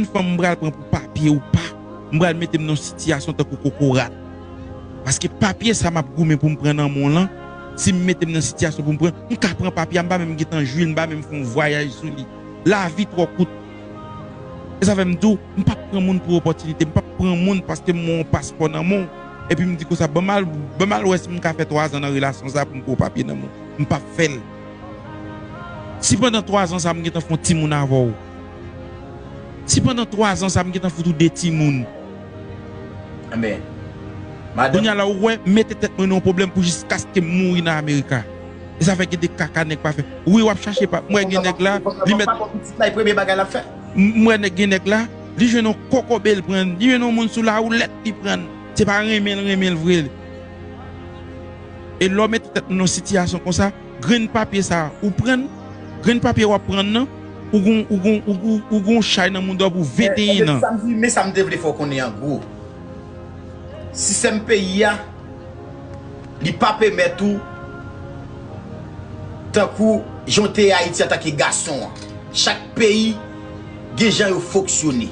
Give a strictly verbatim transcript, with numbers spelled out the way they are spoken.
Yon fanm m pral pran pou papye ou pa, m pral mete m nan yon sitiyasyon tankou kokorat. Paske papye sa m ap goumen pou m pran nan men w lan, si m mete m nan sitiyasyon pou m pran, m ka pran papye a, m pa menm gentan jwi l, m pa menm fè yon vwayaj sou li. Lavi twò kout. E sa fè m di w, m p ap pran moun pou opòtinite, m p ap pran moun paske m wè yon paspò nan men w, epi m di konsa, ban m al, ban m al wè si m ka fè twa zan nan relasyon sa pou m pran papye nan men w. M p ap fè l. Si pandan twa zan sa m gentan fè yon timoun avè w, si pandan twa zan sa m gentan fout ou de timoun, Anben, madanm, kounye a la ou wè, m mete tèt mwen nan yon pwoblèm pou jiskaske m mouri nan Amerika. E sa fè gen de kaka nèg pa fè. Wi, w ap chache pa. M wè gen nèg la, li mèt. Papa pitit la, e premye bagay l ap fè. M wè nèg, gen nèg la, li jwenn yon kokobe l pran, li jwenn yon moun sou lawoulèt li pran. Se pa renmen l, renmen l vre. E lè w mete tèt nou nan sitiyasyon konsa, grenn papye sa ou pran, grenn papye w ap pran nan, ou gon, ou gon, ou, ou, ou gon chay nan mouda w pou venteyen an. Men sa m te vle fè w konnen an gwo. Sistèm peyi a, li pa pèmèt ou tankou jan w te ye Ayiti antanke gason an. Chak peyi gen jan yo fonksyone.